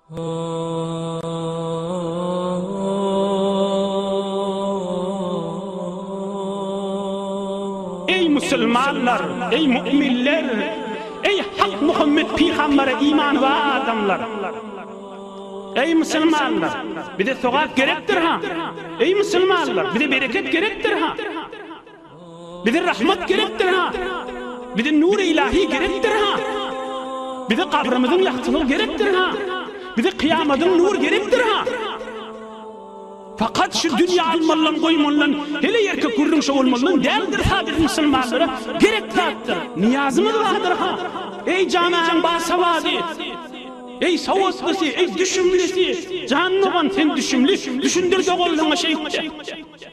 Eý musulmanlar, eý mu'minler, eý hak Muhammet pygambere imany bar adamlar! Eý musulmanlar, bize sogap gerekdir ha! Eý musulmanlar, bize bereket gerekdir ha! Bize rahmat gerekdir ha! Bize nur-y ilahi gerekdir ha! Bize gabrymyzyň ýagtylygy gerekdir ha! Bize kyýamadyň nury gerekdir ha! Fakat şu dünýe almalydan goýmalydan hele ýerkek gürrüň şo bolmalydan däldir ha biz musulmanlara gerek zatdyr. Nyýazymyz bardyr ha! Eý jamaň basawady! Eý sowatlysy, eý düşümlisi! Jan dogan sen düşümli, düşündir doganlaryňa şeýtde.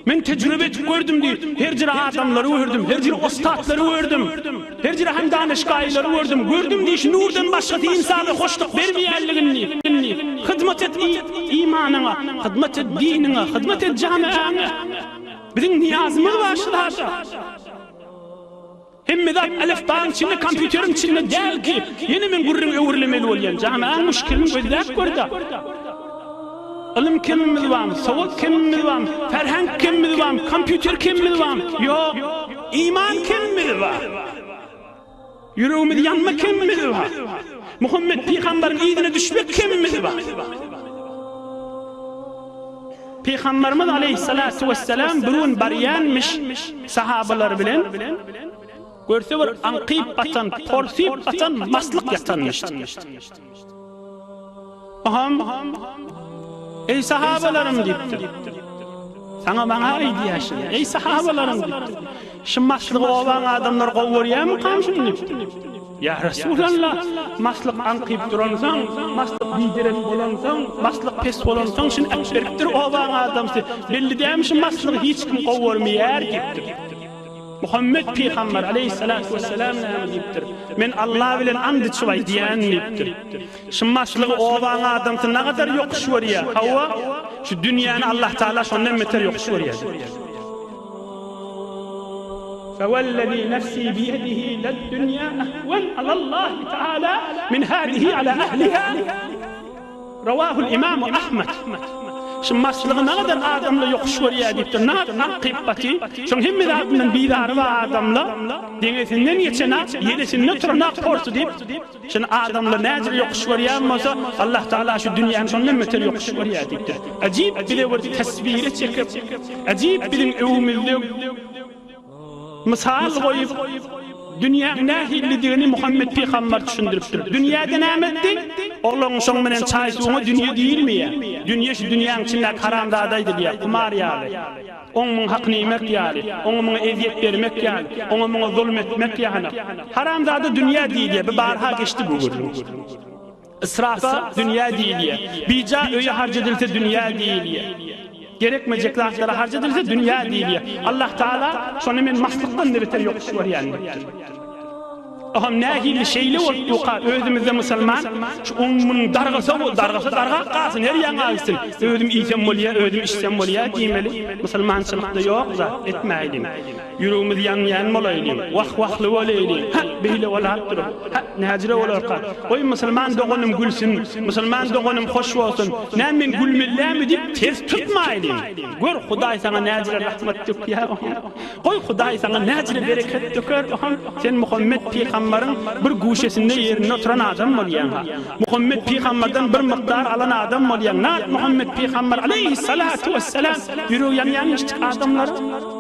Men tejribe edip gördüm diý, her jyra adamlary gördüm, her jyra ussatlary gördüm, her jyra hem danyşgaýlary gördüm, gördüm diý, şu nurdan başgasy ynsana hoşluk bermeýänligini diý. Hyzmat et imanyňa, hyzmat et diniňe, hyzmat et jamiaňa. Biziň nyýazymyz bar şu zada. Hemme zat elifbaň içinde, kompýuteriň içinde däl ki, ýene men gürrüň öwrülemeli bolýan. Jamaň muşkilini gözläp gör-de. Ylym kemimiz barmy, sowat kemimiz barmy, ferhenk kemimiz barmy, kompýuter kemimiz barmy? Ýok. Iman kemimiz bar. Ýüregimiz ýanma kemimiz bar. Muhammet pygambaryň yzyna düşmek kemimiz bar. Pygamberimiz aleýhissalatu wessalam bir gün barýanmyş sahabalary bilen, görse bir aňkyp batan, porsyp batan maslyk ýatanmyş. Oham, Eý sahabalarym diýipdir. Saňa maňa aýdýar şuny. Eý sahabalarym diýipdir. Şu maslygy obaň adamlary gowy görýärmikam şuny diýipdir. Ýa Resulallah, maslyk aňkyp duransoň, maslyk biderek bolansoň, maslyk pes bolansoň şuny äpberipdir obaň adamsy. Belli dälmi şu maslygy hiç kim gowy görmeýär diýipdir. Muhammet pygamber aleýhissalatu wessalam näme diýipdir? Men Allah bilen and içip aýdýan diýipdir. Şu maslygy obaň adamsy nagadar ýokuş görýär. Hawa, şu dünýäni Allah Taala şondan beter ýokuş görýär diýipdir. Fewellezî nefsî biyedihî leddünýâ ehwen alallâhi teâlâ min hâzihi alâ ehlihâ. Rawahul Imamu Ahmed. Şu maslygy nagadar adamlar ýokuş görýär diýipdir. Nat akyp baty. Şoň hemme zadyndan bizary bar adamlar. Deňesinden geçenak, ýelesinde turanak porsy diýip. Şuny adamlar näcir ýokuş görýän bolsa, Allah Tagala şu dünýäni şondan beter ýokuş görýär diýipdir. Ajyp bize bir teswire çekip, ajyp biziň öwümizde mysal goýup, dünýäň nähilidigini Muhammet pygamber düşündiripdir. Dünýäde näme etdi? Oglan şoň bilen çaý-suwuňa dünýe diýilmeýär. Dünýe şu dünýäň içindäki haramzada aýdylýar, humar ýaly. Oň muň hakyny iýmek ýaly, oňa muňa ezýet bermek ýaly, oňa muňa zulum etmek ýaly. Haramzada dünýä diýilýär, bu barha geçdi bu gürrüň. Israfa dünýä diýilýär. Bija öýe harç edilse dünýä diýilýär. Gerekmejek zatlara harç edilse dünýä diýilýär. Allah Taala şony men maslykdan-da beter ýokuş görýän diýipdir. Oham nähili şeýle bolup durka özümizde musulman şu oň munuň dargasa bol dargasa dargap galsyn her ýaňa gitsin özüm iýsem bolýa özüm içsem bolýa diýmeli musulmançylykda ýok zat etmäýliň ýüregimiz ýanýan bolaýlyň wah wahly bolaýlyň hä beýle bolap durup hä näjire bolarka goý musulman doganym gülsün musulman doganym hoş bolsun näme men gülmelilämi diýip ters tutmaýlyň gör hudaý saňa näjire rahmat dökýär Goý Hudaý saňa näçe bereket döker, sen Muhammet pygambaryň bir guşesinde ýerinde oturan adam bolýaň-ha. Muhammet pygambardan bir mukdar alan adam bolýaň. Nat Muhammet pygambar aleýhissalatu wessalam ýüregi ýanýan eşdik adamlaryň.